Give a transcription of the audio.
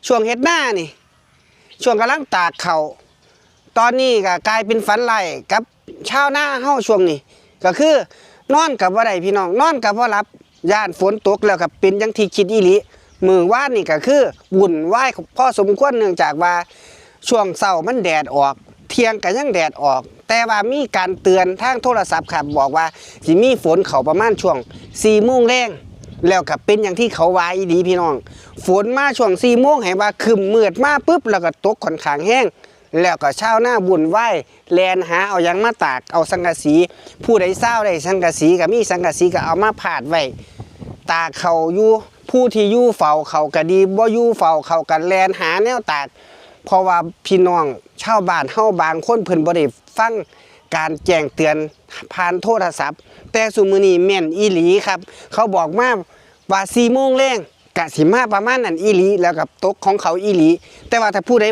ຊ່ວງເຮັດນານີ້ ຊ່ວງກຳລັງຕາກເຂົ້າ ຕອນນີ້ກໍກາຍເປັນຝັນຮ້າຍກັບຊາວນາເຮົາຊ່ວງນີ້ ກໍຄືນອນກໍບໍ່ໄດ້ພີ່ນ້ອງ ນອນກໍບໍ່ຫຼັບ ຢ້ານຝົນຕົກ ແລ້ວກໍເປັນຢ່າງທີ່ຄິດອີ່ຫຼີ. ມື້ວານນີ້ກໍຄືວຸ່ນວາຍພໍສົມຄວນ ເນື່ອງຈາກວ່າຊ່ວງເຊົ້າມັນແດດອອກ ທ່ຽງກໍຍັງແດດອອກ ແຕ່ວ່າມີການເຕືອນທາງໂທລະສັບຄັບ ບອກວ່າຊິມີຝົນເຂົ້າປະມານຊ່ວງສີ່ໂມງແລງ ແລ້ວກໍເປັນຢ່າງທີ່ເຂົາວ່າອີ່ຫຼີພີ່ນ້ອງ ຝົນມາຊ່ວງສີ່ໂມງ ໃຫ້ວ່າຄຶ້ມມືດມາປຶບ ແລ້ວກໍຕົກຂ້ອນຂ້າງແຮງ ແລ້ວກໍຊາວນາວຸ່ນວາຍ ແລ່ນຫາເອົາຫຍັງມາຕາກ ເອົາສັງກະສີ ຜູ້ໃດຊາວໄດ້ສັງກະສີ ກໍມີສັງກະສີ ກໍເອົາມາພາດໄວ້ ຕາກເຂົ້າຢູ່ ຜູ້ທີ່ຢູ່ເຝົ້າເຂົ້າກໍດີ ບໍ່ຢູ່ເຝົ້າເຂົ້າກໍແລ່ນຫາແນວຕາກ ເພາະວ່າພີ່ນ້ອງຊາວບ້ານເຮົາບາງຄົນເພິ່ນບໍ່ໄດ້ຟັງການແຈ້ງເຕືອນຜ່ານໂທລະສັບ ແຕ່ຊຸມື້ນີ້ແມ່ນອີ່ຫຼີຄັບ ເຂົາບອກມາວ່າສີ່ໂມງແລງ ກະຊິມາປະມານນັ້ນອີ່ຫຼີ ແລ້ວກໍຕົກຂອງເຂົາອີ່ຫຼີ ແຕ່ວ່າຖ້າຜູ້ໃດ